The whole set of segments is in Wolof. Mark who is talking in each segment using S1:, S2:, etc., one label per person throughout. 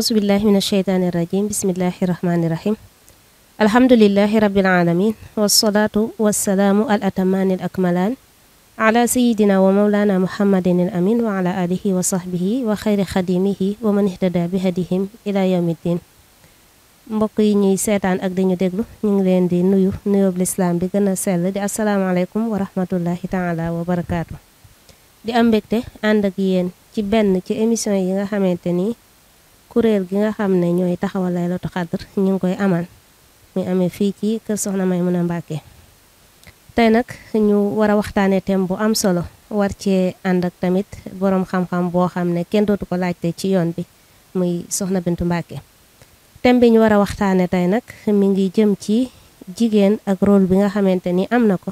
S1: aousubillahi min asheytaani irrajim bismillahi irrahmani alhamdulillahi rabbil alamin wasalaatu wassalaamu al atamaani al akmalaan ala sayidina wa mawlana muhammadin al amin wa ala alihi wa sahbihi wa xayri xadimihi wa man ihtada bi hadihim ila yawmiddin. mbokk yi ñuy seetaan ak dañu déglu ñu ngi leen di nuyu nuyoob lislaam bi gën a sell di asalaamaaleykum wa rahmatullahi taala wa barakaatu. di am mbégte ànd ak yéen ci benn ci émission yi nga xamante ni kuréel gi nga xam ne ñooy taxawal Laylatul Qadr ñu ngi koy amal muy amee fii ci kër Soxna Maymuna Mbàkke. tey nag ñu war a waxtaanee thème bu am solo war cee ànd ak tamit boroom xam-xam boo xam ne kenn dootu ko laajte ci yoon bi muy Soxna Bintu Mbàkke. thème bi ñu war a waxtaanee tey nag mi ngi jëm ci jigéen ak rôle bi nga xamante ni am na ko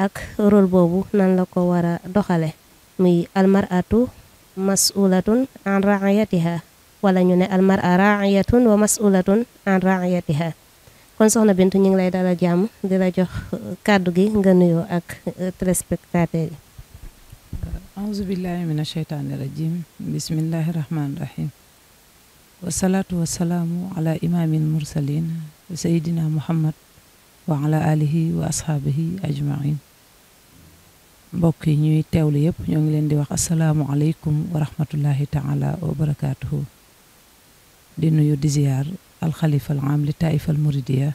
S1: ak rôle boobu nan la ko war a doxale muy almaratu masulatun an raiyatiha wala ñu ne almara raiyatun wa masulatun an raiyatiha. kon Soxna Bintu ñu ngi lay dalal jàmm di la jox kàddu gi nga nuyoo ak téléspectateurs yi.
S2: auzu billahi min asheytaani rajim bismillahi rahmaani rahim wasalaatu wasalaamu ala imaamin mursalin sayidina muhammad wa ala alihi wa ashaabihi ajmain. mbokk yi ñuy teewlu yëpp ñoo ngi leen di wax asalaamualeykum wa rahmatullahi taala wa barakaatuhu. di nuyu di ziyaar alxalifa al aam li taifa al muridiya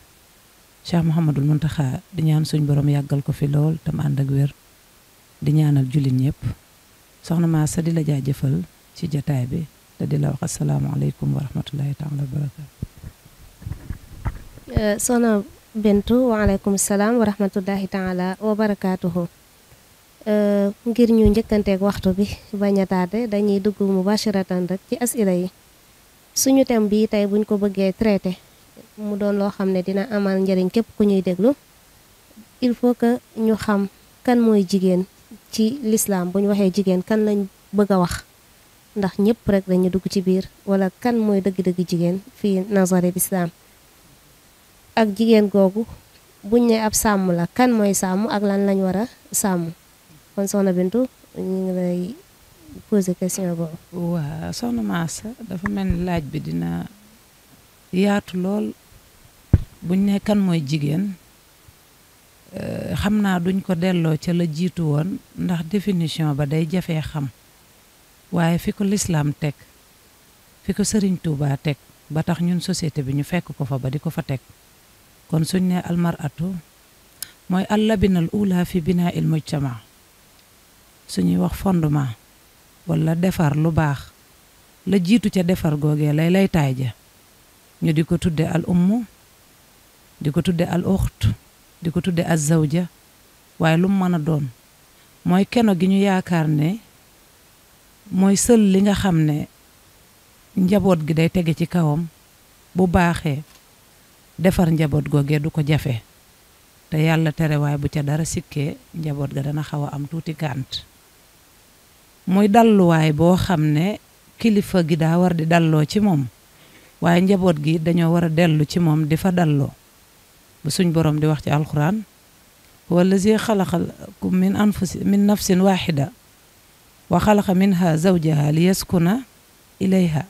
S2: cheikh Mouhamadul Muntaxa di ñaan suñ borom yàggal ko fi lool tam ànd ak wér di ñaanal jullit ñëpp. soxna Maasa di la jaajëfal ci jataay bi te di la wax asalaamualeykum wa rahmatullahi taala wa barakaatu.
S1: soxna Bintu waaleykum salaam wa rahmatullahi taala wa barakaatuhu. ngir ñu njëkkanteeg waxtu bi bañ a tardé dañuy dugg mubashiratan rek ci asila yi. suñu thème bii tey buñ ko bëggee traité mu doon loo xam ne dina amal njëriñ képp ku ñuy déglu il faut que ñu xam kan mooy jigéen ci l'islam. bu ñu waxee jigéen kan lañ bëgg a wax ndax ñëpp rek dañu dugg ci biir wala kan mooy dëgg-dëgg jigéen fii nazari l'islam. ak jigéen googu buñ ne ab sàmm la kan mooy sàmm ak lan lañ war a sàmm. kon Soxna Bintu ñu ngi lay poser question boobu.
S2: waa soxna Maasa dafa mel ni laaj bi dina yaatu lool. buñ ne kan mooy jigéen xam naa duñ ko delloo ca la jiitu woon ndax définition ba day jafee xam waaye fi ko lislaam teg fi ko Sëriñ Tuubaa teg ba tax ñun société bi ñu fekk ko fa ba di ko fa teg. kon suñ ne almaratu mooy allabinal ula fi binaa il mujtama suñuy wax fondement wala defar lu baax la jiitu ca defar googee lay taay ja ñu di ko tudde al ummu di ko tudde al uxt di ko tudde az zawja waaye lu mu mën a doon mooy keno gi ñu yaakaar ne mooy sël li nga xam ne njaboot gi day tege ci kawam bu baaxee defar njaboot googee du ko jafe te yàlla tere waaye bu ca dara sikkee njaboot ga dana xaw a am tuuti gànt. muy dalluwaay boo xam ne kilifa gi daa war di dalloo ci moom waaye njaboot gi dañoo war a dellu ci moom di fa dalloo ba suñ borom di wax ci alquran wallazi xalaqakum min nafsin waxida wa xalaqa minha zawjaha li yaskuna ilayha.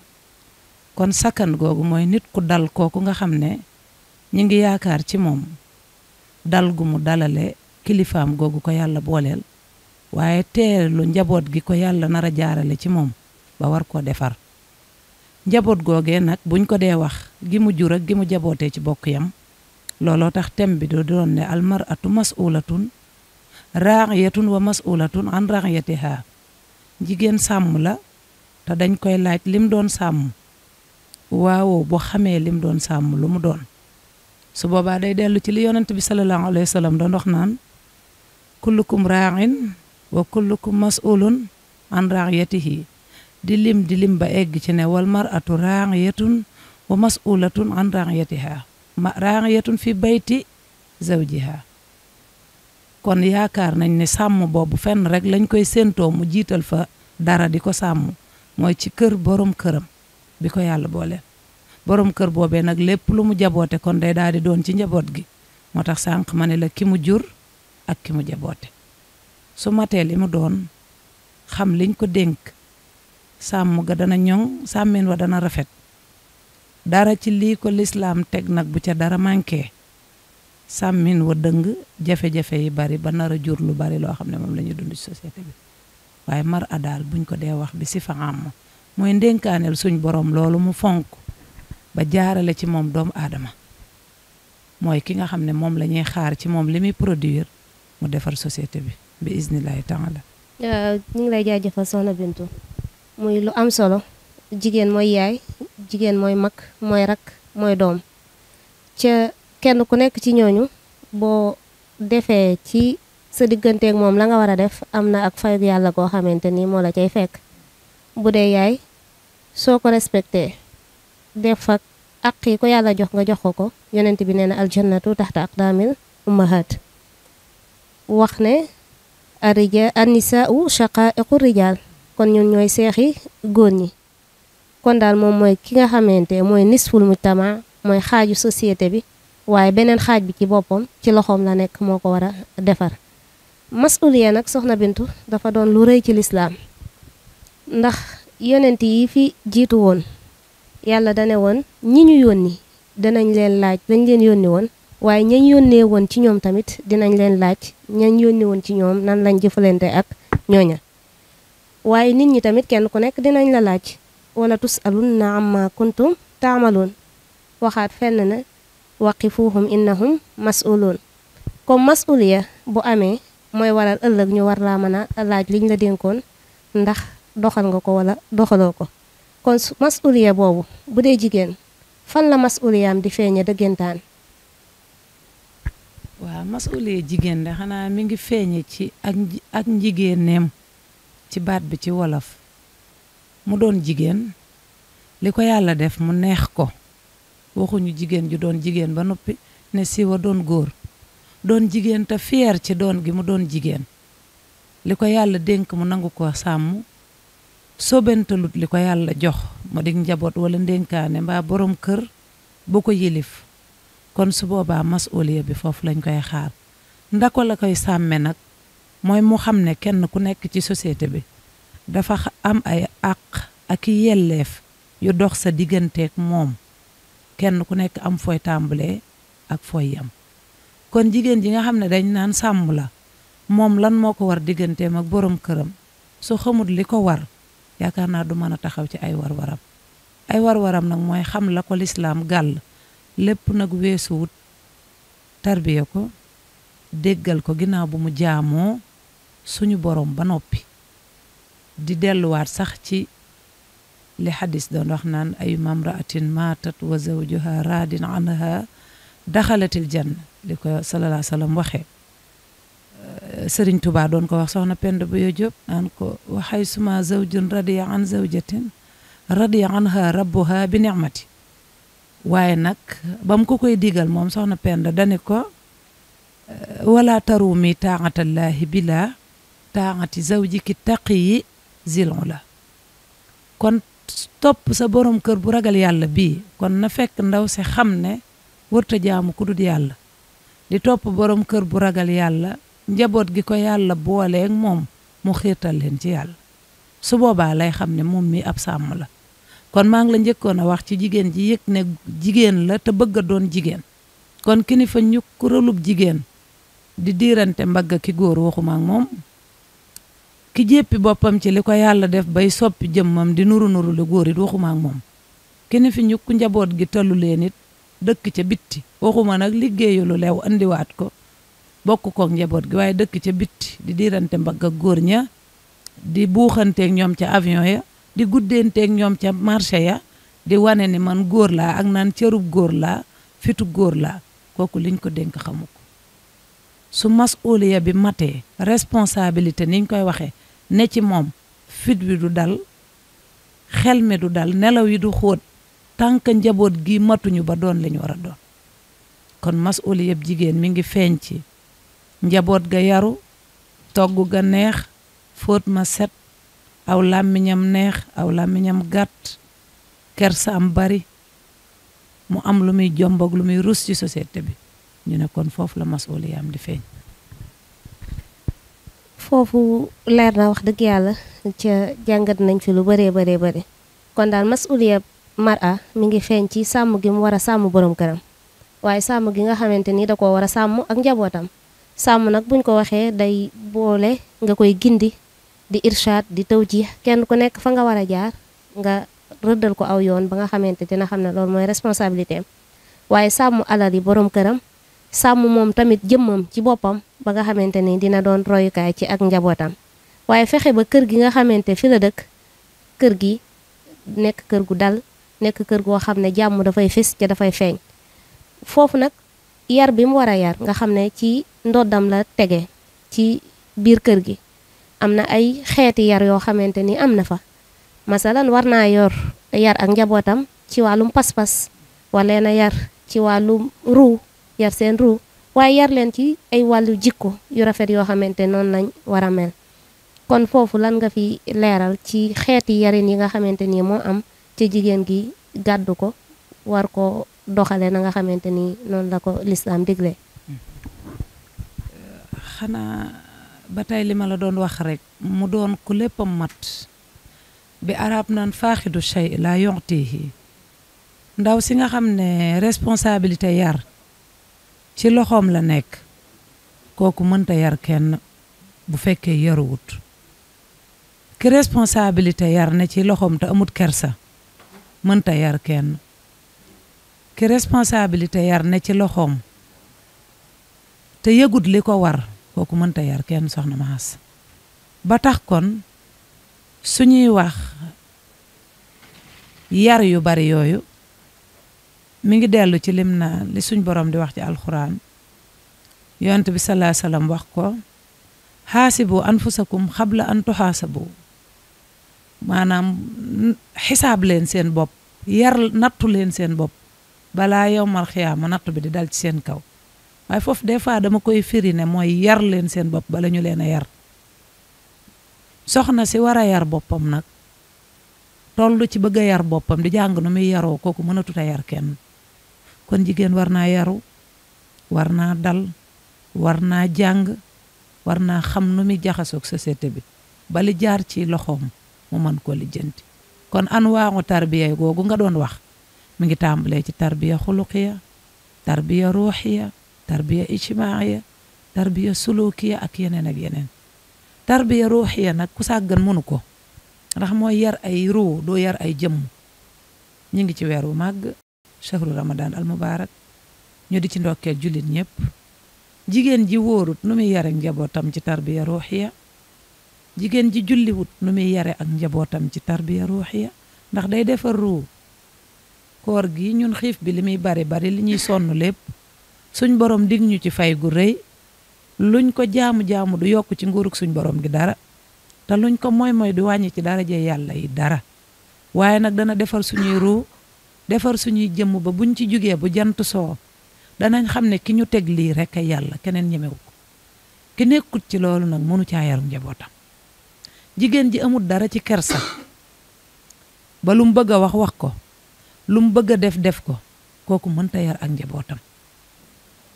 S2: kon sakkan googu mooy nit ku dal kooku nga xam ne ñu ngi yaakaar ci moom dal gu mu dalale kilifaam googu ko yàlla booleel waaye teelu njaboot gi ko yàlla nar a jaarale ci moom ba war koo defar. njaboot googee nag buñ ko dee wax gi mu jur ak gi mu jabootee ci bokk yam looloo tax thème bi doon ne almaratu masulatun raiyatun wa masulatun an raiyatiha. jigéen sàmm la te dañ koy laaj lim doon sàmm waaw bu xamee lim doon sàmm lu mu doon su boobaa day dellu ci li yonent bi sallallahu alayhi wa sallam doon wax naan kullukum raain wa kullukum masulun an raiyatihi di lim ba egg ci ne wal maratu raiyatun wa masulatun an raiyatiha raiyatun fi bayti zawjiha. kon yaakaar nañ ne sàmm boobu fenn rek lañ koy séentoo mu jiital fa dara di ko sàmm mooy ci kër borom këram bi ko yàlla boole. borom kër boobee nag lépp lu mu jaboote kon day daal di doon ci njaboot gi moo tax sànq ma ne la ki mu jur ak ki mu jaboote su matee li mu doon xam liñ ko dénk sàmm ga dana ñoŋ sàmmeen wa dana rafet dara ci lii ko lislaam teg nag bu ca dara manqué sàmmin wa dëng jafe-jafe yi bari ba nar a jur lu bari loo xam ne moom la ñuy dund ci société bi waaye mar a daal buñ ko dee wax bi si fa am mooy ndénkaaneel suñ borom loolu mu fonk ba jaarale ci moom doomu aadama mooy ki nga xam ne moom la ñuy xaar ci moom li muy produire mu defar société bi iznillahi taala.
S1: ñu ngi lay jaajëfal soxna Bintu muy lu am solo jigéen mooy yaay jigéen mooy mag mooy rak mooy doom ca kenn ku nekk ci ñooñu boo defee ci sa digganteeg moom la nga war a def am na ak fayug yàlla koo xamante ni moo la cay fekk bu dee yaay soo ko respecté def ak àq yi ko yàlla jox nga jox ko yonent bi nee na aljannatu taxta aqdaamil ummahat wax ne annisaau shaqaiqu rijal kon ñun ñooy seexi góor ñi kon daal moom mooy ki nga xamante mooy nisful mujtama mooy xaaju société bi waaye beneen xaaj bi ci boppam ci loxoom la nekk moo ko war a defar masuliya nag soxna Bintu dafa doon lu rëy ci lislaam ndax yonent yi fi jiitu woon yàlla dane woon ñi ñu yónni dinañ leen laaj lañ leen yónni woon waaye ñañ yónnee woon ci ñoom tamit dinañ leen laaj ñañ yónni woon ci ñoom nan lañ jëfalante ak ñooña waaye nit ñi tamit kenn ku nekk dinañ la laaj wala tusalunna amma kuntum taamaloon waxaat fenn na waqifuhum innahum mas'uluun comme mas'uliya bu amee mooy waral ëllëg ñu war laa mën a laaj liñ la dénkoon ndax doxal nga ko wala doxaloo ko kon mas'uliya boobu bu dee jigéen fan la mas'uliyaam di feeñe dëggantaan.
S2: waaw mas'uliya jigéen de xanaa mi ngi feeñe ci ak njigéeneem ci baat bi ci wolof mu doon jigéen li ko yàlla def mu neex ko waxuñu jigéen ju doon jigéen ba noppi ne siwa doon góor doon jigéen te fier ci doon gi mu doon jigéen li ko yàlla dénk mu nangu ko sàmm sobentalut li ko yàlla jox mu dig njaboot wala ndénkaane mbaa borom kër bu ko yilif kon su boobaa masuliya bi foofu lañ koy xaar ndako la koy sàmme nag mooy mu xam ne kenn ku nekk ci société bi dafa am ay àq ak yelleef yu dox sa digganteek moom kenn ku nekk am fooy tàmbalee ak fooy yam kon jigéen ji nga xam ne dañ naan sàmm la moom lan moo ko war digganteem ak borom këram su xamut li ko war yaakaar naa du mën a taxaw ci ay war-waram nag mooy xam la ko lislaam gàll lépp nag weesuwut tarbiya ko déggal ko ginnaaw bu mu jaamoo suñu borom ba noppi di delluwaat sax ci li xadis doon wax naan ay mamraatin maatat wa zawjuha raadin anha daxalatil janna li ko sallallahu alayhi wa sallam waxee Sëriñ Tuubaa doon ko wax soxna Penda bu yo Jóob naan ko waxay suma zawjun radiya an zawjatin radiya anha rabbuha bi ni'mati waaye nag ba mu ko koy digal moom soxna Penda dani ko wala tarumi taa'atallahi bila taa'ati zawjiki taqiyi zilon la kon topp sa borom kër bu ragal yàlla bii kon na fekk ndaw si xam ne wërta jaamu ku dul yàlla di topp borom kër bu ragal yàlla njaboot gi ko yàlla booleeg moom mu xiirtal leen ci yàlla su boobaa lay xam ne moom mi ab sàmm la kon maa ngi la njëkkoon a wax ci jigéen ji yëg ne jigéen la te bëgg a doon jigéen kon ki ni fa ñu kuralub jigéen di diirante mbagg ki góor waxuma ak moom ki jéppi boppam ci li ko yàlla def bay soppi jëmmam di nuru lu góor it waxuma ak moom ki ni fi ñu ku njaboot gi tollu leen it dëkk ca bitti waxuma nag liggéeyu lu leew andiwaat ko bokk kook njaboot gi waaye dëkk ca bitti di diirante mbagg ak góor ña di buuxanteeg ñoom ca avion ya di guddeenteeg ñoom ca marché ya di wane ni man góor laa ak naan cërub góor laa fitu góor laa kooku liñ ko dénk xamu ko su masuliya bi matee responsabilité niñ koy waxee ne ci moom fit wi du dal xel mi du dal nelaw yi du xóot tànk njaboot gi matuñu ba doon li ñu war a doon kon masuliya bi jigéen mi ngi feeñ ci njaboot ga yaru togg ga neex fóot ma set aw làmmiñam neex aw làmmiñam gàtt kersa am bari mu am lu muy jomboog lu muy rus ci société bi ñu ne kon foofu la masuliyaam di feeñ.
S1: foofu leer na wax dëgg yàlla ca jàngat nañ fi lu bëree bari kon daal masuliya mara mi ngi feeñ ci sàmm gi mu war a sàmm borom këram waaye sàmm gi nga xamante ni da koo war a sàmm ak njabootam sàmm nag buñ ko waxee day boole nga koy gindi di irshad di tawjih kenn ku nekk fa nga war a jaar nga rëddal ko aw yoon ba nga xamante dina xam ne loolu mooy responsabilité am waaye sàmm alal yi borom këram sàmm moom tamit jëmmam ci boppam ba nga xamante ni dina doon royukaay ci ak njabootam waaye fexe ba kër gi nga xamante fi la dëkk kër gi nekk kër gu dal nekk kër goo xam ne jàmm dafay fis ca dafay feeñ foofu nag yar bi mu war a yar nga xam ne ci ndoddam la tege ci biir kër gi am na ay xeeti yar yoo xamante ni am na fa masalan war naa yar ak njabootam ci wàllum pas-pas wala na yar ci wàllum ruu yar seen ruu waaye yar leen ci ay wàllu jikko yu rafet yoo xamante noonu lañ war a mel kon foofu lan nga fi leeral ci xeeti yarin yi nga xamante ni moo am ci jigéen gi gàddu ko war ko doxale na nga xamante ni noonu la ko lislaam digle
S2: xanaa ba tey li ma la doon wax rek mu doon ku léppam mat bi arab naan faaxidu shay la yu'tihi ndaw si nga xam ne responsabilité yar ci loxoom la nekk kooku mënta yar kenn bu fekkee yaruwut ki responsabilité yar ne ci loxoom te amut kersa mënta yar kenn ki responsabilité yar ne ci loxoom te yëgut li ko war kooku mënta yar kenn soxna Maas ba tax kon suñuy wax yar yu bari yooyu mi ngi dellu ci lim na li suñ borom di wax ci alxuraan yonent bi sallallahu alayhi wasallam wax ko xaasibu anfusakum xabla an tuxaasabu maanaam xisaab leen seen bopp yar nattu leen seen bopp balaa yowmal xiyaama nattu bi di dal ci seen kaw waaye foofu des fois dama koy firi ne mooy yar leen seen bopp bala ñu leen a yar soxna si war a yar boppam nag tollu ci bëgg a yar boppam di jàng nu muy yaroo kooku mënatut a yar kenn kon jigéen war naa yaru war naa dal war naa jàng war naa xam nu muy jaxasoog société bi bali jaar ci loxoom mu mën ko lijjanti kon anwaaru tarbiya googu nga doon wax mi ngi tàmbalee ci tarbiya xuluqiya tarbiya ruuxiya tarbiya ijtimaiya tarbiya sulukiya ak yeneen ak yeneen tarbiya ruuxiya nag ku sàggan mënu ko ndax mooy yar ay ruu doo yar ay jëmm ñu ngi ci weeru màgg shahru ramadan al mubarak ñu di ci ndokkeel jullit ñëpp jigéen ji wóorut nu muy yare ak njabootam ci tarbiya ruuxiya jigéen ji julliwut nu muy yare ak njabootam ci tarbiya ruuxiya ndax day defar ruu koor gi ñun xiif bi li muy bari bari li ñuy sonn lépp suñ borom dig ñu ci fay gu rëy luñ ko jaamu-jaamu du yokk ci nguurug suñ borom gi dara te luñ ko mooy du wàññi ci daraje yàlla yi dara waaye nag dana defar suñuy ruu defar suñuy jëmm ba buñ ci jugee bu jant soo danañ xam ne ki ñu teg lii rek ay yàlla keneen ñemewu ko ki nekkut ci loolu nag mënu caa yaru njabootam jigéen ji amul dara ci kersa ba lu mu bëgg a wax ko lu mu bëgg a def ko kooku mënta yar ak njabootam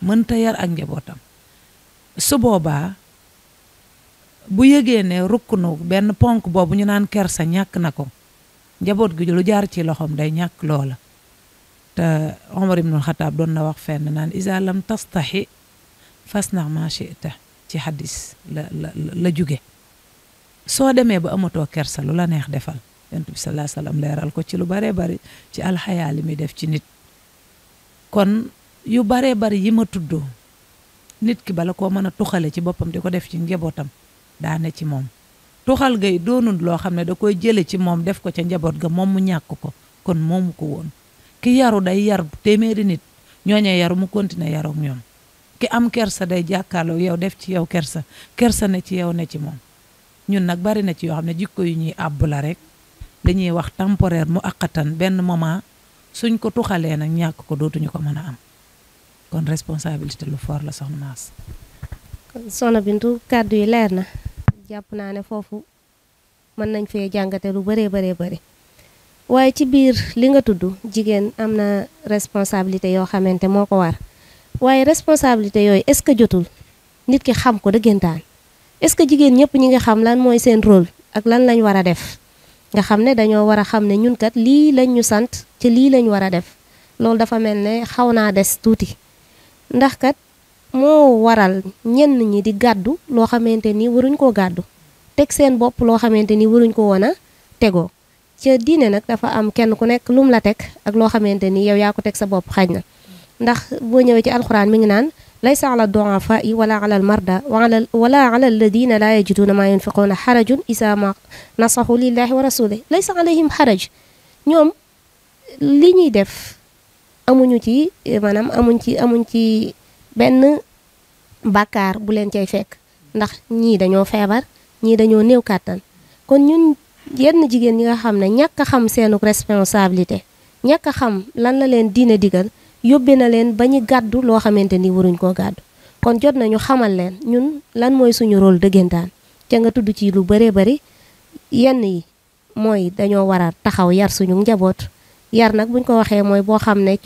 S2: mënta yar ak njabootam su boobaa bu yëgee ne rukk nu benn ponk boobu ñu naan kersa ñàkk na ko njaboot gi lu jaar ci loxoom day ñàkk loola te Omar ibnul Xataab doon na wax fenn naan iza lam tastaxi fasna ma shi'ta ci xadis la jóge soo demee ba amatoo kersa lu la neex defal yonent bi sallallahu alayhi wasallam leeral ko ci lu baree bari ci alxayaa li muy def ci nit kon yu baree bari yi ma tuddoo nit ki bala koo mën a tuxale ci boppam di ko def ci njabootam daane ci moom tuxal gay doonul loo xam ne da koy jële ci moom def ko ca njaboot ga moom mu ñàkk ko kon moomu ko woon ki yaru day yar téeméeri nit ñooñee yaru mu continuer yaru ak ñoom ki am kersa day jàkkaarloo yow def ci yow kersa ne ci yow ne ci moom ñun nag bari na ci yoo xam ne jikko yu ñuy àbb la rek li ñuy wax temporaire mu aqatan benn moment suñ ko tuxalee nag ñàkk ko dootuñu ko mën a am kon responsabilité lu fort la soxna Maas.
S1: kon Soxna Bintu kàddu yi leer na jàpp naa ne foofu mën nañ fee jàngate lu bëree bëri waaye ci biir li nga tudd jigéen am na responsabilité yoo xamante moo ko war waaye responsabilité yooyu est-ce que jotul nit ki xam ko dëggantaan est-ce que jigéen ñëpp ñi nga xam lan mooy seen rôle ak lan lañ war a def nga xam ne dañoo war a xam ne ñun kat lii lañ ñu sant ci lii lañ war a def loolu dafa mel ne xaw naa des tuuti ndax kat moo waral ñenn ñi di gàddu loo xamante ni waruñ koo gàddu teg seen bopp loo xamante ni waruñ ko woon a tegoo ca diine nag dafa am kenn ku nekk lum la teg ak loo xamante ni yow yaa ko teg sa bopp xaj na ndax boo ñëwee ci alxuraan mi ngi naan laysa ala du'afaa'i wala ala al marda wala ala alladina laa yajiduuna maa yunfiquuna xarajun isa ma nasaxu lillahi wa rasulih laysa alayhim xaraj ñoom li ñuy def amuñ ci benn bàkkaar bu leen cay fekk ndax ñii dañoo feebar ñii dañoo néew kàttan kon ñun yenn jigéen ñi nga xam ne ñàkk a xam seenu responsabilité ñàkk a xam lan la leen diine digal yóbbe na leen ba ñu gàddu loo xamante ni waruñ koo gàddu kon jot nañu xamal leen ñun lan mooy suñu rôle dëggantaan ca nga tudd ci lu bëree bëri yenn yi mooy dañoo war a taxaw yar suñu njaboot yar nag buñ ko waxee mooy boo xam ne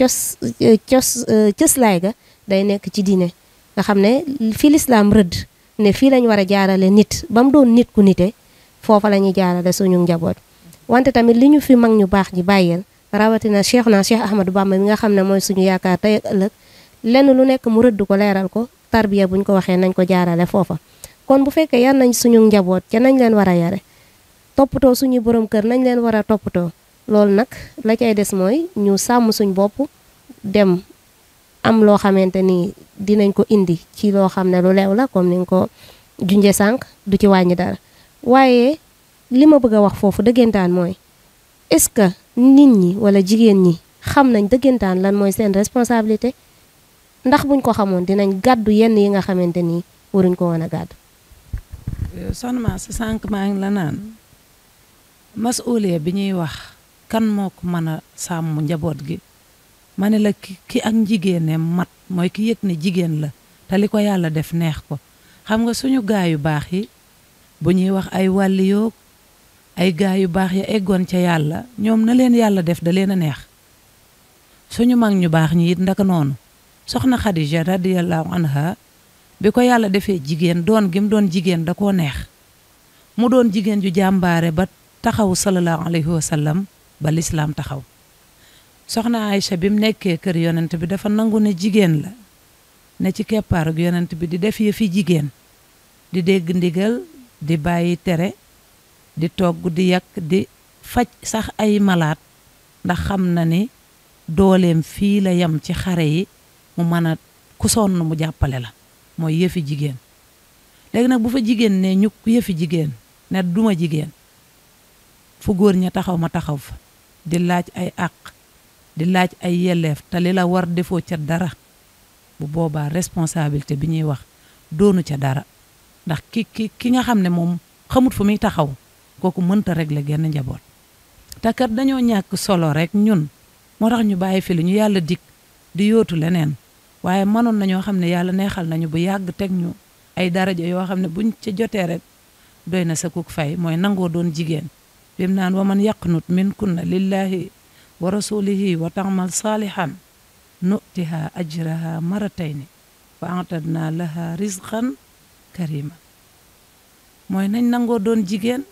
S1: cëslaay ga day nekk ci diine nga xam ne fi lislaam rëdd ne fii lañ war a jaarale nit ba mu doon nit ku nite foofa la ñuy jaarale suñu njaboot wante tamit li ñu fi mag ñu baax ji bàyyeel rawatina Cheikh Ahmadou Bamba mi nga xam ne mooy suñu yaakaar tey ak ëllëg lenn lu nekk mu rëdd ko leeral ko tarbiya buñ ko waxee nañ ko jaarale foofa kon bu fekkee yar nañ suñu njaboot ca nañ leen war a yare toppatoo suñu borom kër nañ leen war a toppatoo loolu nag la cay des mooy ñu sàmm suñ bopp dem am loo xamante ni dinañ ko indi ci loo xam ne lu leew la comme ni nga ko junje sànq du ci wàññi dara waaye li ma bëgg a wax foofu dëggantaan mooy est-ce que nit ñi wala jigéen ñi xam nañ dëggantaan lan mooy seen responsabilité ndax buñ ko xamoon dinañ gàddu yenn yi nga xamante ni waruñ ko woon a gàddu.
S2: sonnement sa sànq maa ngi la naan masuuliya bi ñuy wax kan moo ko mën a sàmm njaboot gi ma ne la ki ak njigéeneem mat mooy ki yëg ne jigéen la te li ko yàlla def neex ko xam nga suñu gaa yu baax yi bu ñuy wax ay wàlli yoog ay gaa yu baax ya eggoon ca yàlla ñoom na leen yàlla def da leen a neex suñu mag ñu baax ñi it ndaka noonu soxna Xadija radiyallahu anha bi ko yàlla defee jigéen doon gim doon jigéen da koo neex mu doon jigéen ju jàmbaare ba taxaw sallallahu alayhi wa sallam ba lislaam taxaw soxna Aïcha bi mu nekkee kër yonent bi dafa nangu ne jigéen la ne ci keppaarug yonent bi di def yëfi jigéen di dégg ndigal di bàyyi tere di togg di yàq di faj sax ay malaat ndax xam na ni dooleem fii la yem ci xare yi mu mën a ku sonn mu jàppale la mooy yëfi jigéen léegi nag bu fa jigéen ne ñu yëfi jigéen ne duma jigéen fu góor ña taxaw ma taxaw fa di laaj ay àq di laaj ay yelleef te li la war defoo ca dara bu boobaa responsabilité bi ñuy wax doonu ca dara ndax ki nga xam ne moom xamut fu muy taxaw kooku mënta régler genn njaboot te kat dañoo ñàkk solo rek ñun moo tax ñu bàyyi fi lu ñu yàlla dik di yootu leneen waaye mënoon na ñoo xam ne yàlla neexal nañu bu yàgg teg ñu ay daraja yoo xam ne buñ ca jotee rek doy na sa kuk fay mooy nangoo doon jigéen bim naan wa man yaqnut min kunna lillahi wa rasulihi wa ta'mal salihan nu'tiha ajraha maratayni wa a'tadna laha rizqan karima mooy nañ nangoo doon jigéen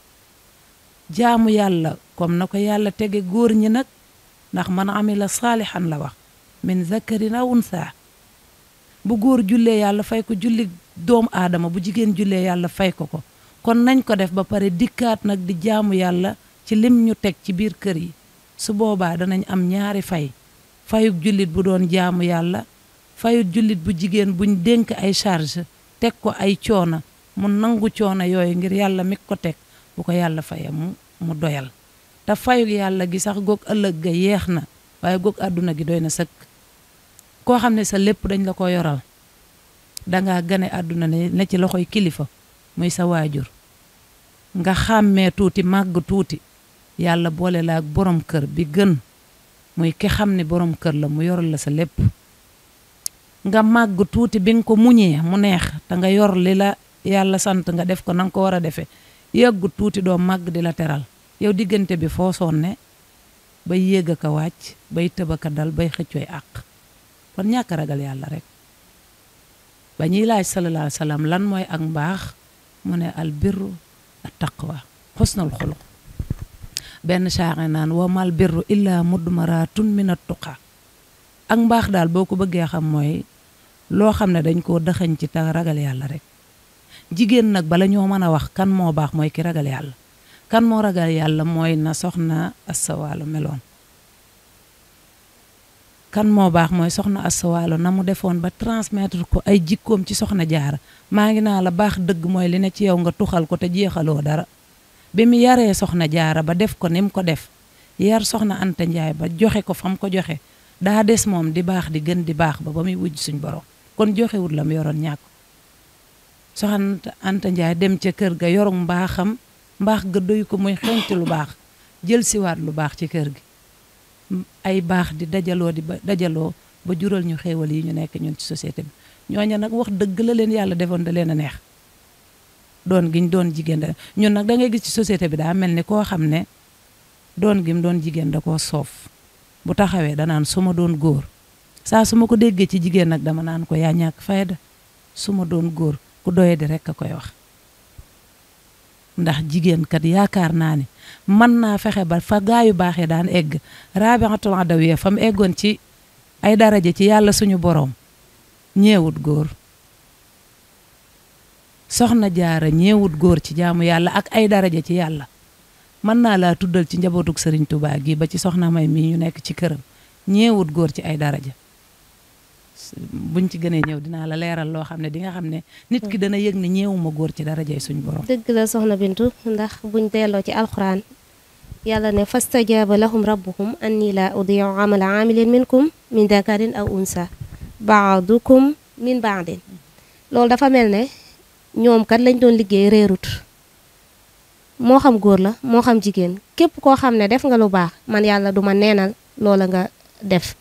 S2: jaamu yàlla comme na ko yàlla tege góor ñi nag ndax man amila salihan la wax min zakarin aw unsa bu góor jullee yàlla fay ko julli doomu aadama bu jigéen jullee yàlla fay ko ko kon nañ ko def ba pare dikkaat nag di jaamu yàlla ci lim ñu teg ci biir kër yi su boobaa danañ am ñaari fay fayuk jullit bu doon jaamu yàlla fayuk jullit bu jigéen buñ dénk ay charge teg ko ay coona mu nangu coona yooyu ngir yàlla mi ko teg bu ko yàlla faye mu doyal te fayuk yàlla gi sax goog ëllëg ga yeex na waaye goog àdduna gi doy na sëkk koo xam ne sa lépp dañ la ko yoral dangaa gane àdduna ne ci loxoy kilifa muy sa waajur nga xàmmee tuuti màgg tuuti yàlla boole la ak borom kër bi gën muy ki xam ne borom kër la mu yoral la sa lépp nga màgg tuuti bi nga ko muñee mu neex te nga yor li la yàlla sant nga def ko na nga ko war a defee yàggu tuuti doo màgg di la teral yow diggante bi foo sonne bay yéeg a wàcc bay tëb a dal bay xëccooy àq kon ñàkk ragal yàlla rek ba ñuy laaj sallallahu alayhi wa sallam lan mooy ak mbaax mu ne al birru at taqwa xusnul xuluq benn saaxe naan wa mal birru illa mudmaratun min at-tuqa ak mbaax daal boo ko bëggee xam mooy loo xam ne dañ koo dëxañ ci ta ragal yàlla rek. jigéen nag bala ñoo mën a wax kan moo baax mooy ki ragal yàlla kan moo ragal yàlla mooy na soxna Asta Walo meloon. kan moo baax mooy soxna Asta Walo na mu defoon ba transmettre ko ay jikkoom ci soxna Jaara. maa ngi naa la baax dëgg mooy li ne ci yow nga tuxal ko te jeexaloo dara bi mu yaree soxna Jaara ba def ko ni mu ko def yar soxna Anta Njaay ba joxe ko fam ko joxe daa des moom di baax di gën di baax ba muy wujj suñ borom kon joxewut la mu yoroon ñàkk. soxna Anta Njaay dem ca kër ga yor mbaaxam mbaax ga doy ko muy xeñtu lu baax jël siwaat lu baax ci kër gi ay baax di dajaloo ba jural ñu xéewal yi ñu nekk ñun ci société bi. ñooña nag wax dëgg la leen yàlla defoon da leen a neex doon giñ doon jigéen da ñun nag da ngay gis ci société bi daa mel ni koo xam ne doon gim doon jigéen da koo soof bu taxawee danaan su ma doon góor saa su ma ko déggee ci jigéen nag dama naan ko yaa ñàkk fayda su ma doon góor ku doye di rek a koy wax ndax jigéen kat yaakaar naa ne mën naa fexe ba fa gaayu baaxee daan egg Rabi'atul Adawiya fa mu eggoon ci ay daraja ci yàlla suñu boroom ñeewut góor soxna Jaara ñeewut góor ci jaamu yàlla ak ay daraja ci yàlla mën naa laa tuddal ci njabootug Sëriñ Tuubaa gi ba ci soxna May mii ñu nekk ci këram ñeewut góor ci ay daraja buñ ci gënee ñëw dinaa la leeral loo xam ne di nga xam ne nit ki dana yëg ne ñeewuma góor ci darajay suñu borom.
S1: dëgg la soxna Bintu ndax buñ delloo ci alxuraan yàlla ne fastajaaba lahum rabbuhum anni laa udii'u amala aamilin minkum min dakarin aw unsa baadukum min baadin loolu dafa mel ne ñoom kat lañ doon liggéey réerut moo xam góor la moo xam jigéen képp koo xam ne def nga lu baax man yàlla du ma neenal loola nga def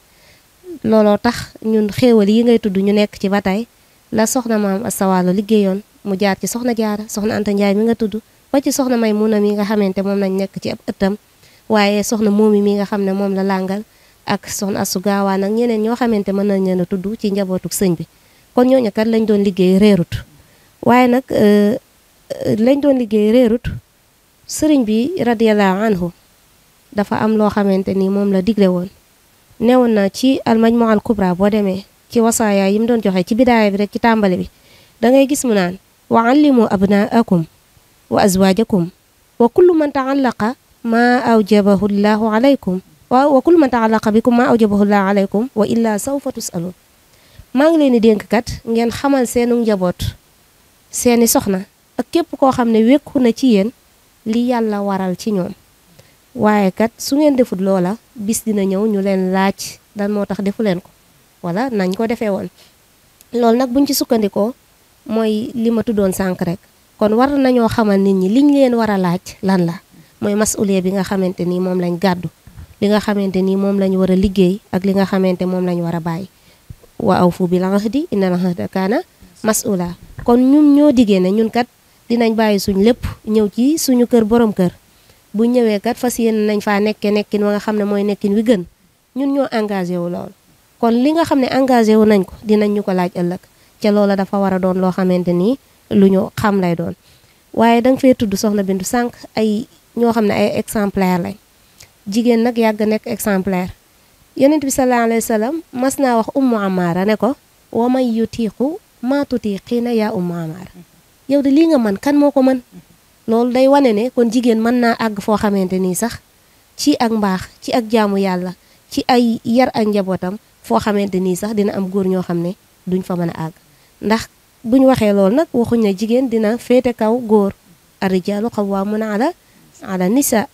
S1: looloo tax ñun xéewal yi ngay tudd ñu nekk ci ba tey la soxna maam Asta Walo liggéeyoon mu jaar ci soxna Jaara soxna Anta Njaay mi nga tudd ba ci soxna Maymuna mi nga xamante moom lañ nekk ci ab ëttam waaye soxna Moomi mi nga xam ne moom la làngal ak soxna Astu Gaawaan ak ñeneen ñoo xamante mën nañ leen a tudd ci njabootuk sëñ bi kon ñooñu kat lañ doon liggéey réerut waaye nag lañ doon liggéey réerut sëriñ bi radiyallahu anhu dafa am loo xamante ni moom la digle woon newoon na ci al-Majmu' al-Kubra boo demee ci wasaaya yi mu doon joxe ci bidaaya bi rek ci tàmbali bi da ngay gis mu naan wa allimu abnaakum wa azwaajakum wa kullu man ta'allaqa ma awjabahu llahu alaykum wa kullu man ta'allaqa bikum ma awjabahu llahu alaykum wa illa sawfa tus'alun maa ngi leen di dénk kat ngeen xamal seenu njaboot seeni soxna ak képp koo xam ne wékku na ci yéen li yàlla waral ci ñoom waaye kat su ngeen defut loola bis dina ñëw ñu leen laaj dan moo tax defu leen ko wala nañ ko defee woon loolu nag buñ ci sukkandikoo mooy li ma tuddoon sànq rek kon war nañoo xamal nit ñi liñ leen war a laaj lan la mooy masuliya bi nga xamante ni moom lañ gàddu li nga xamante ni moom lañ war a liggéey ak li nga xamante moom lañ war a bàyyi wa awfu bil ahdi innal ahda kaana mas'ula kon ñun ñoo diggee ne ñun kat dinañ bàyyi suñ lépp ñëw ci suñu kër borom kër bu ñëwee kat fas yéene nañ faa nekkee nekkin wa nga xam ne mooy nekkin wi gën ñun ñoo engagé wu lool kon li nga xam ne engagé wu nañ ko dinañ ñu ko laaj ëllëg ca loola dafa war a doon loo xamante ni lu ñu xam lay doon waaye danga fee tudd soxna Bintu sànq ay ñoo xam ne ay exemplaire lañ jigéen nag yàgg nekk exemplaire yonent bi sallallahu alayhi wa sallam mas naa wax ummu amaara ne ko wa man yutiiqu maa tutiiqiina yaa ummu amaara yow de lii nga mën kan moo ko mën loolu day wane ne kon jigéen mën naa àgg foo xamante nii sax ci ak mbaax ci ak jaamu yàlla ci ay yar ak njabootam foo xamante nii sax dina am góor ñoo xam ne duñ fa mën a àgg ndax buñ waxee loolu nag waxuñ ne jigéen dina féete kaw góor ar-rijaalu qawwaamuuna ala nisaa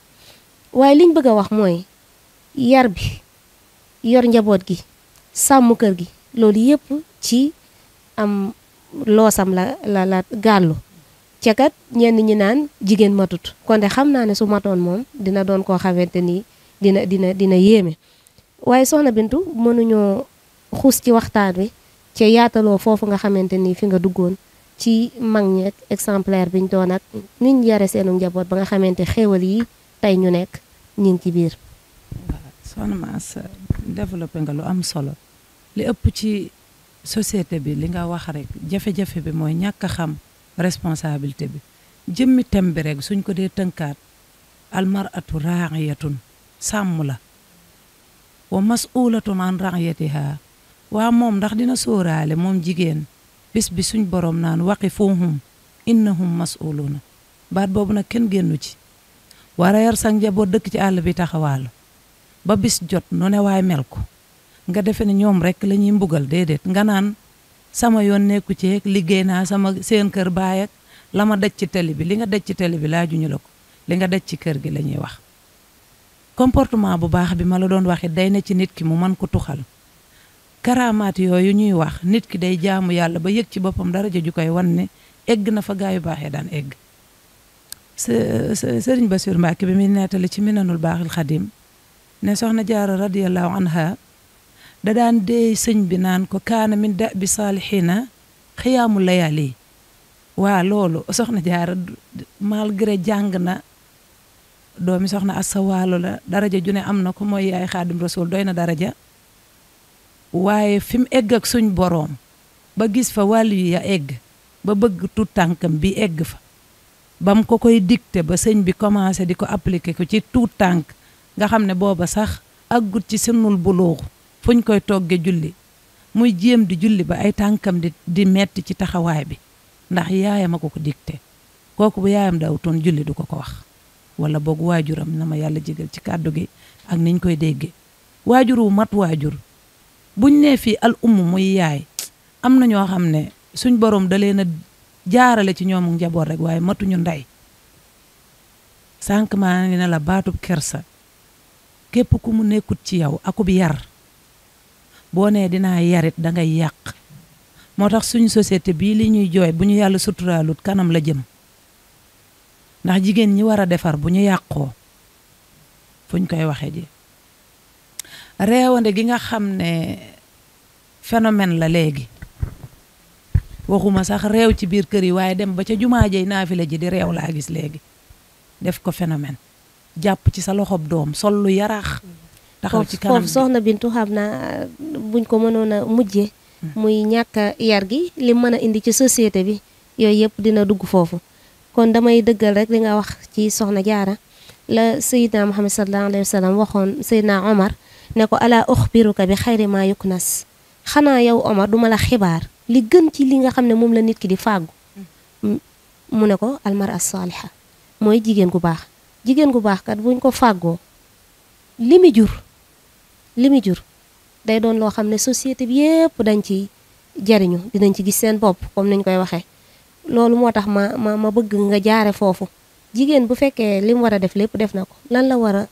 S1: waaye liñ bëgg a wax mooy yar bi yor njaboot gi sàmm kër gi loolu yëpp ci am loosam la gàllu cekat ñenn ñi naan jigéen matut kon de xam naa ne su matoon moom dina doon koo xamante ni dina yéeme waaye soxna Bintu mënuñoo xuus ci waxtaan wi ci yaataloo foofu nga xamante ni fi nga duggoon ci mag ñeek exemplaire biñ doon ak niñ yare seenu njaboot ba nga xamante xéewal yi tey ñu nekk ñu ngi ci biir.
S2: waaw soxna Mass développé nga lu am solo li ëpp ci société bi li nga wax rek jafe-jafe bi mooy ñàkk a xam responsabilité bi jëmmi tem bi rek suñ ko dee tënkaat almaratu raa'iyatun sàmm la wa mas'ulatun an ra'iyatiha waa moom ndax dina sóoraale moom jigéen bis bi suñ borom naan waqifuhum innahum mas'uluna baat boobu nag kenn génnu ci war a yar sa njaboot dëkk ci àll bi taxawaalu ba bis jot nu ne waay mel ko nga defe ne ñoom rek la ñuy mbugal déedéet nga naan sama yoon nekku ci liggéey naa sama seen kër baay ak la ma daj ci télé bi li nga daj ci télé bi laajuñu la ko li nga daj ci kër gi la ñuy wax comportement bu baax bi ma la doon waxit day ne ci nit ki mu mën ko tuxal karaamaat yooyu ñuy wax nit ki day jaamu yàlla ba yëg ci boppam daraja ju koy wan ne egg na fa gaayu baaxee daan egg sëriñ Bassirou Mbacké bi muy nettali ci Minanul Baaxil Xadim ne soxna Jaara radiyallahu anha da daan dee sëñ bi naan ko kaana min da bi saalihiina xiyaamu layaali waa loolu soxna Jaara malgré jàng na doomi soxna Asta Waalo la daraja ju ne am na ko mooy yaay Xaadim Rasul doy na daraja waaye fi mu egg ak suñ boroom ba gis fa wàllu yi ya egg ba bëgg tu tànkam bi egg fa bam ko koy dicté ba sëñ bi commencé di ko appliquer ko ci tuut tànk nga xam ne booba sax aggut ci sinnul buluux fuñ koy togge julli muy jéem di julli ba ay tànkam di metti ci taxawaay bi ndax yaayam a ko dicté kooku bu yaayam daawutoon julli du ko wax wala boog waajuram na ma yàlla jégal ci kàddu gi ak niñ koy déggee waajur wu mat waajur buñ nee fii al umm muy yaay am na ñoo xam ne suñ borom da leen a jaarale ci ñoom njaboot rek waaye matuñu ndey sànq maa ngi ne la baatub kersa képp ku mu nekkut ci yow akub yar boo nee dinaa yarit da ngay yàq moo tax suñ société bii li ñuy jooy bu ñu yàlla suturaalut kanam la jëm ndax jigéen ñi war a defar bu ñu yàqoo fuñ koy waxee ji réewande gi nga xam ne phénomène la léegi waxuma sax réew ci biir kër yi waaye dem ba ca jumaa jey naafila ji di réew laa gis léegi def ko phénomène jàpp ci sa loxob doom sol lu yaraax taxaw ci kanam
S1: foofu soxna Bintu xam naa buñ ko mënoon a mujjee muy ñàkk yar gi li mën a indi ci société bi yooyu yëpp dina dugg foofu kon damay dëggal rek li nga wax ci soxna Jaara la Seydina Muhammad sallallahu alayhi wa sallam waxoon Seydina Omar ne ko ala uxbiruka bi xayri ma yuknas xanaa yow Omar duma la xibaar li gën ci li nga xam ne moom la nit ki di fàggu mu ne ko almara saaliha mooy jigéen gu baax kat buñ ko fàggoo li mu jur day doon loo xam ne société bi yépp dañ ci jariñu dinañ ci gis seen bopp comme niñ koy waxee loolu moo tax ma bëgg nga jaare foofu jigéen bu fekkee li mu war a def lépp def na ko lan la war a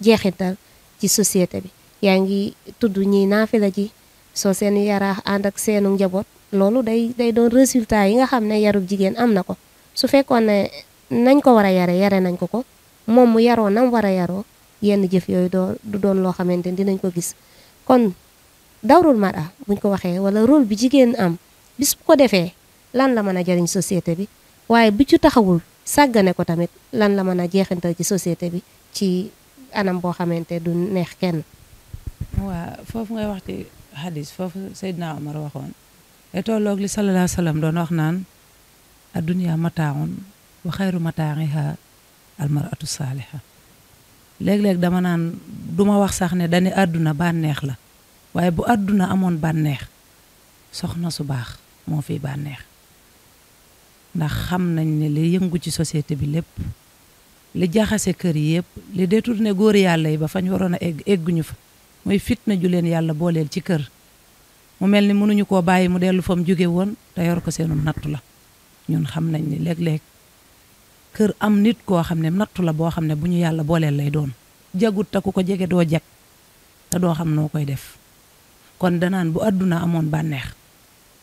S1: jeexital ci société bi yaa ngi tudd ñi naafila ji soo seen yaraax ànd ak seenu njaboot loolu day doon résultat yi nga xam ne yarub jigéen am na ko su fekkoon ne nañ ko war a yare nañ ko moom mu yaroo nam war a yaroo yenn jëf yooyu du doon loo xamante ni dinañ ko gis kon dawrul mara buñ ko waxee wala rôle bi jigéen am bis bu ko defee lan la mën a jariñ société bi waaye bu ci taxawul sàggane ko tamit lan la mën a jeexantal ci société bi ci anam boo xamante du neex kenn.
S2: waa foofu ngay wax ci hadis foofu Seydina Omar waxoon te tolloog li sallallahu alayhi wa sallam doon wax naan addunya mataaun wa xayru mataa'iha almaratu saaliha léeg-léeg dama naan duma wax sax ne dañu àdduna bànneex la waaye bu àdduna amoon bànneex soxna su baax moo fi bànneex ndax xam nañ ne li yëngu ci société bi lépp li jaxase kër yi yëpp li détourné góor yàlla yi ba fañ waroon a egguñu fa mooy fitna ju leen yàlla booleel ci kër mu mel ni mënuñu koo bàyyi mu dellu fa mu jóge woon te yor ko seenum nattu la ñun xam nañ ni léeg-léeg kër am nit koo xam ne nattu la boo xam ne bu ñu yàlla booleel lay doon jagut te ku ko jege doo jag te doo xam noo koy def kon danaan bu àdduna amoon bànneex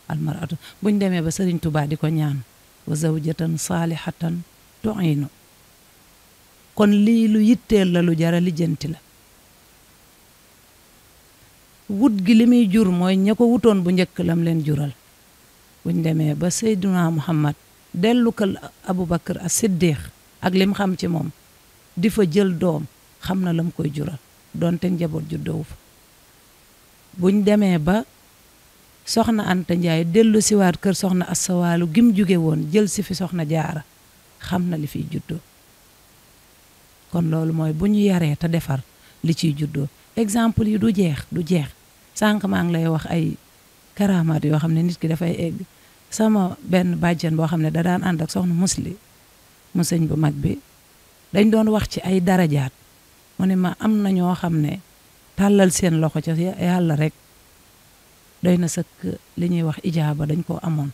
S2: almaratu buñ demee ba Sëriñ Tuubaa di ko ñaan wa zawjatan saalihatan tu'inu kon lii lu yitteel la lu jara lijjanti la wut gi li muy jur mooy ña ko wutoon bu njëkk lam leen jural buñ demee ba Seydina Muhammad dellu kal Abubakar as-Siddiq ak lim xam ci moom di fa jël doom xam na lam koy jural doonte njaboot juddoowu fa buñ demee ba soxna Anta Njaay dellu siwaat kër soxna Asta Waalo gim jóge woon jël si fi soxna Jaara xam na li fiy juddoo kon loolu mooy bu ñu yaree te defar li ciy juddoo exemple yi du jeex sànq maa ngi lay wax ay karamaat yoo xam ne nit ki dafay egg sama benn bàjjen boo xam ne da daan ànd ak soxna musli mu sëñ bu mag bi dañ doon wax ci ay darajaat mu ne ma am na ñoo xam ne tàllal seen loxo ca yàlla rek doy na sëkk li ñuy wax ijaaba dañ koo amoon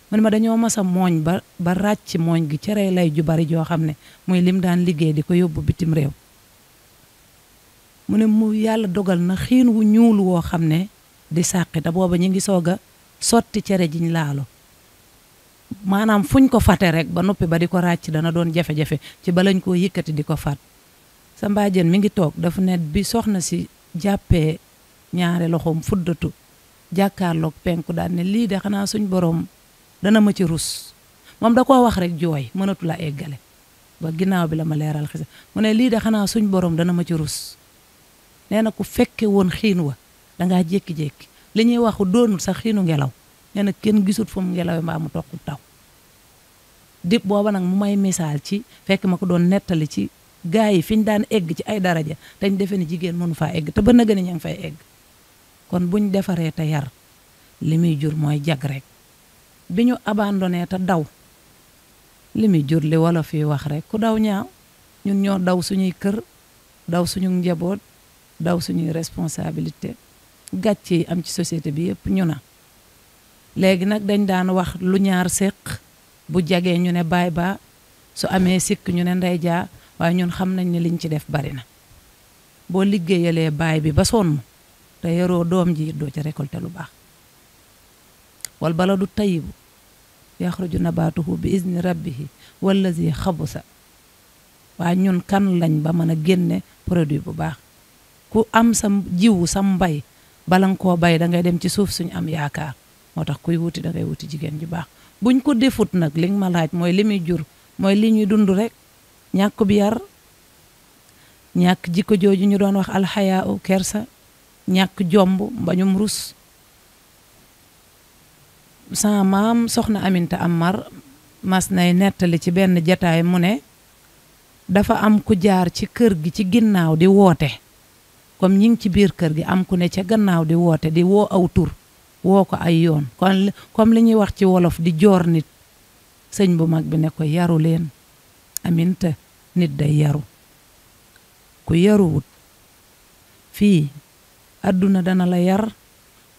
S2: mu ne ma dañoo masa mooñ ba ràcc mooñ gi cere lay ju bari joo xam ne muy lim daan liggéey di ko yóbbu bitim réew mu ne mu yàlla dogal na xiin wu ñuul woo xam ne di sàqi te booba ñu ngi soog a sotti cere jiñ laalo maanaam fuñ ko fate rek ba noppi ba di ko ràcc dana doon jafe-jafe ci ba lañ koo yëkkati di ko fat sa mbaajeen mi ngi toog dafa ne bi soxna si jàppee ñaari loxoom fuddatu jàkkaarloog penku daal ne lii de xanaa suñ borom dana ma ci rus moom da koo wax rek jooy mënatu la eggale ba ginnaaw bi la ma leeral xisa mu ne lii de xanaa suñ borom dana ma ci rus nee na ku fekke woon xiin wa dangaa jékki-jékki li ñuy waxu doonul sax xiinu ngelaw nee na kenn gisut fu mu ngelaw mbaa mu toq taw dip booba nag mu may misaal ci fekk ma ko doon nettali ci gaa yi fi ñu daan egg ci ay daraja dañ defe ni jigéen mënu faa egg te ba na gën a ña ngi fay egg kon buñ defaree te yar li muy jur mooy jag rek bi ñu abandonné te daw li muy jur li wala fii wax rek ku daw ñaaw ñun ñoo daw suñuy kër daw suñu njaboot daw suñuy responsabilité gàcce yi am ci société bi yëpp ñu na léegi nag dañ daan wax lu ñaar séq bu jagee ñu ne baay baa su amee sikk ñu ne ndey jaa waaye ñun xam nañ ne liñ ci def bari na boo liggéeyalee baay bi ba sonn te yaroo doom ji doo ci récolter lu baax wal baladu tayyibu yaxruju nabaatuhu bi izni rabbihi wallazi xabusa waaye ñun kan lañ ba mën a génne produit bu baax ku am sa jiwu sa mbay bala nga koo bay da ngay dem ci suuf suñu am yaakaar moo tax kuy wuti da ngay wuti jigéen ju baax buñ ko defut nag li nga ma laaj mooy li muy jur mooy li ñuy dund rek ñàkk bi yar ñàkk jikko jooju ñu doon wax alxayaa u kersa ñàkk jomb mbañum rus sama maam soxna Aminta Amar mas nay nettali ci benn jataay mu ne dafa am ku jaar ci kër gi ci ginnaaw di woote comme ñi ngi ci biir kër gi am ku ne ca gannaaw di woote di woo aw tur woo ko ay yoon kon comme li ñuy wax ci wolof di joor nit sëñ bu mag bi ne ko yaru leen Aminta nit day yaru ku yaruwut fii àdduna dana la yar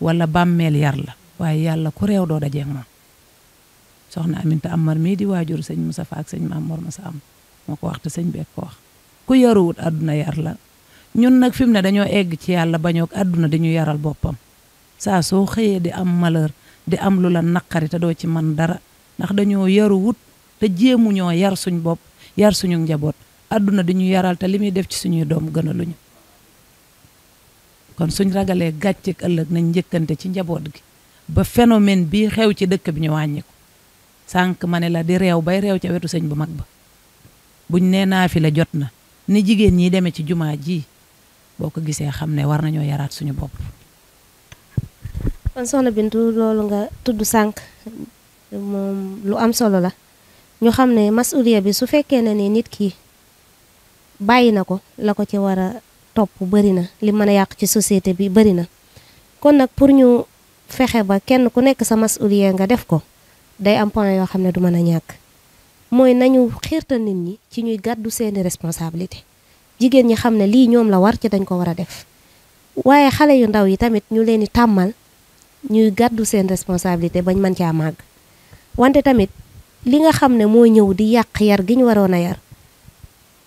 S2: wala bàmmeel yar la waaye yàlla ku réew doo dajeeg moom soxna Aminta Amar mii di waajur sëñ Moussa Fa ak sëñ Maam Mor Massa am moo ko wax te sëñ beeg ko wax ku yaruwut àdduna yar la ñun nag fi mu ne dañoo egg ci yàlla bañook àdduna dañu yaral boppam saa soo xëyee di am malheur di am lu la naqari te doo ci man dara ndax dañoo yaruwut te jéemu ñoo yar suñ bopp yar suñu njaboot àdduna di ñu yaral te li muy def ci suñuy doom gën a luñu kon suñ ragalee gàcceeg ëllëg nañ njëkkante ci njaboot gi ba phénomène bii xew ci dëkk bi ñu wàññi ko sànq ma ne la di réew bay réew ca wetu sëñ bu mag ba buñ nee naa fi la jot na ni jigéen ñi demee ci jumaa ji boo ko gisee xam ne war nañoo yaraat suñu bopp.
S1: kon soxna Bintu loolu nga tudd sànq moom lu am solo la ñu xam ne masuliya bi su fekkee ne ni nit ki bàyyi na ko la ko ci war a topp bëri na li mën a yàq ci société bi bëri na kon nag pour ñu fexe ba kenn ku nekk sa masuliya nga def ko day am point yoo xam ne du mën a ñàkk mooy nañu xiirtal nit ñi ci ñuy gàddu seeni responsabilité jigéen ñi xam ne lii ñoom la war ci dañ ko war a def waaye xale yu ndaw yi tamit ñu leen di tàmmal ñuy gàddu seen responsabilité bañ mën caa màgg wante tamit li nga xam ne moo ñëw di yàq yar gi ñu waroon a yar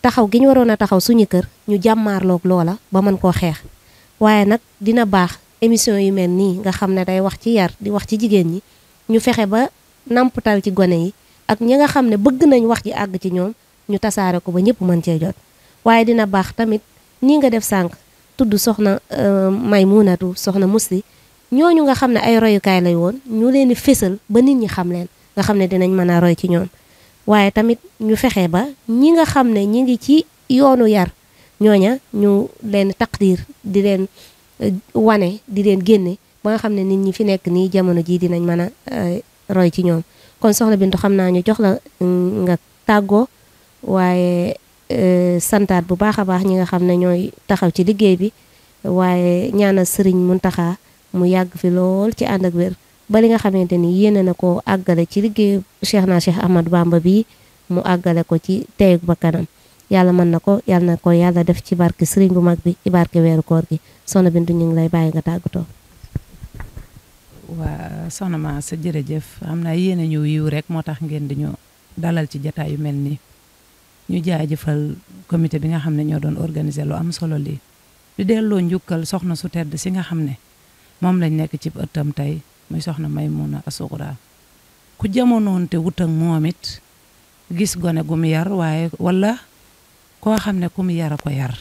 S1: taxaw gi ñu waroon a taxaw suñu kër ñu jàmmaarloog loola ba mën koo xeex waaye nag dina baax émission yu mel nii nga xam ne day wax ci yar di wax ci jigéen ñi ñu fexe ba nampatal ci gone yi ak ñi nga xam ne bëgg nañ wax ji àgg ci ñoom ñu tasaare ko ba ñëpp mën cee jot waaye dina baax tamit nii nga def sànq tudd soxna Maymunatu soxna Musli ñooñu nga xam ne ay royukaay lay woon ñu leen di fésal ba nit ñi xam leen nga xam ne dinañ mën a roy ci ñoom waaye tamit ñu fexe ba ñi nga xam ne ñi ngi ci yoonu yar ñooña ñu leen taqdir di leen wane di leen génne ba nga xam ne nit ñi fi nekk nii jamono jii dinañ mën a roy ci ñoom kon soxna Bintu xam naa ñu jox la nga tàggoo waaye santaat bu baax a baax ñi nga xam ne ñooy taxaw ci liggéey bi waaye ñaanal sëriñ Muntaxa mu yàgg fi lool ci ànd ak wér ba li nga xamante ni yéene na ko àggale ci liggéey Cheikh Ahmadou Bamba bi mu àggale ko ci teyu ba kanam yàlla mën na ko yàlla def ci barke sëriñ bu mag bi ci barke weeru koor gi Soxna Bintu ñu ngi lay bàyyi nga tàggatoo.
S2: waa soxna ma sa jërëjëf xam naa yéene ñu yiw rek moo tax ngeen di ñu dalal ci jataay yu mel nii ñu jaajëfal comité bi nga xam ne ñoo doon organiser lu am solo lii di delloo njukkal soxna su tedd si nga xam ne moom lañ nekk ci ëttam tey muy soxna Maymuna Asuxura ku jamonoon te wut ak moom it gis gone gu mu yar waaye wala koo xam ne ku mu yar a ko yar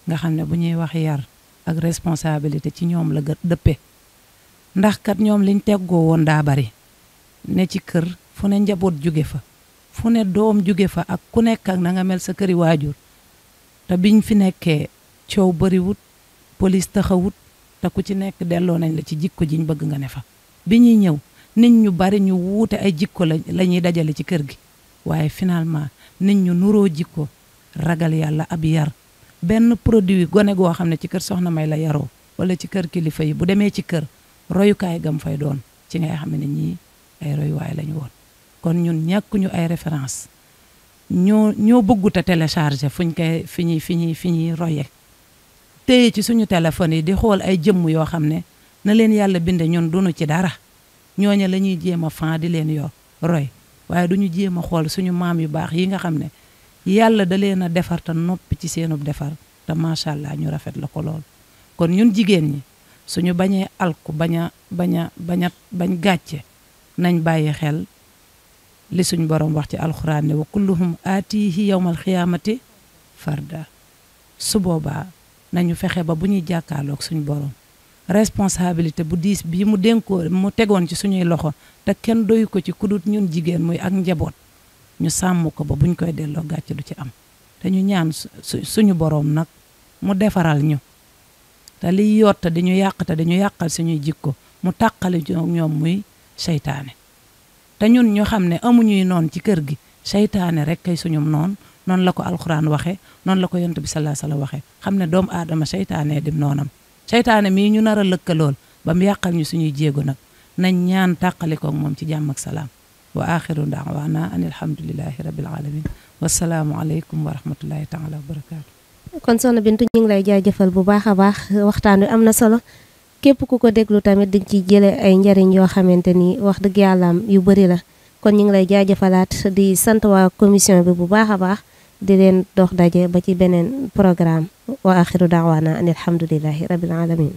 S2: nga xam ne bu ñuy wax yar ak responsabilité ci ñoom la dëppe ndax kat ñoom liñ teggoo woon daa bari ne ci kër fu ne njaboot jóge fa fu ne doom jóge fa ak ku nekk ak na nga mel sa këri waajur te biñ fi nekkee coow bariwut police taxawut te ku ci nekk delloo nañ la ci jikko jiñ bëgg nga ne fa bi ñuy ñëw nit ñu bari ñu wuute ay jikko la ñuy dajale ci kër gi waaye finalement nit ñu nuroo jikko ragal yàlla ab yar benn produit gone goo xam ne ci kër soxna May la yaroo wala ci kër kilifa yi bu demee ci kër royukaay gam fay doon ci ngay xam ne ñii ay royuwaay lañu woon kon ñun ñàkkuñu ay référence ñoo bëggut a télécharger fi ñuy roye téye ci suñu téléphone yi di xool ay jëmm yoo xam ne na leen yàlla binde ñun duñu ci dara ñooña la ñuy jéem a fan di leen roy waaye duñu jéem a xool suñu maam yu baax yi nga xam ne yàlla da leen a defar te noppi ci seenub defar te macha allah ñu rafet la ko lool kon ñun jigéen ñi suñu bañee alku bañ gàcce nañ bàyyi xel li suñ borom wax ci alxuraan ne wa kulluhum aatihi yawmal xiyaamati farda su boobaa nañu fexe ba bu ñuy jàkkaarloog suñ borom responsabilité bu diis bii mu dénkoo mu tegoon ci suñuy loxo te kenn doyu ko ci kudut ñun jigéen muy ak njaboot ñu sàmm ko ba buñ koy delloo gàcce du ci am te ñu ñaan suñu borom nag mu defaral ñu te liy yotta di ñu yàq te dañu yàqal suñuy jikko mu tàqali ñoom muy seytaane te ñun ñu xam ne amuñuy noon ci kër gi seytaane rek kay suñu noonu la ko alxuraan waxe noonu la ko yonent bi sallallahu alayhi wasallam waxe xam ne doomu aadama seytaane dim noonam seytaane mii ñu nar a lëkkalool ba mu yàqal ñu suñuy jéego nag nañ ñaan tàqalikoog moom ci jàmm ak salaam wa axiru da'wana an alhamdulillahi rabbil alamin wasalaamu aleykum wa rahmatullahi taala wa barakaatu.
S1: kon Soxna Bintu ñu ngi lay jaajëfal bu baax a baax waxtaan wi am na solo képp ku ko déglu tamit di ci jële ay njariñ yoo xamante ni wax dëgg yàlla yu bëri la kon ñu ngi lay jaajëfalaat di sant waa commission bi bu baax a baax di leen dox daje ba ci beneen programme wa axiru da'wana an alhamdulillahi rabbil alamin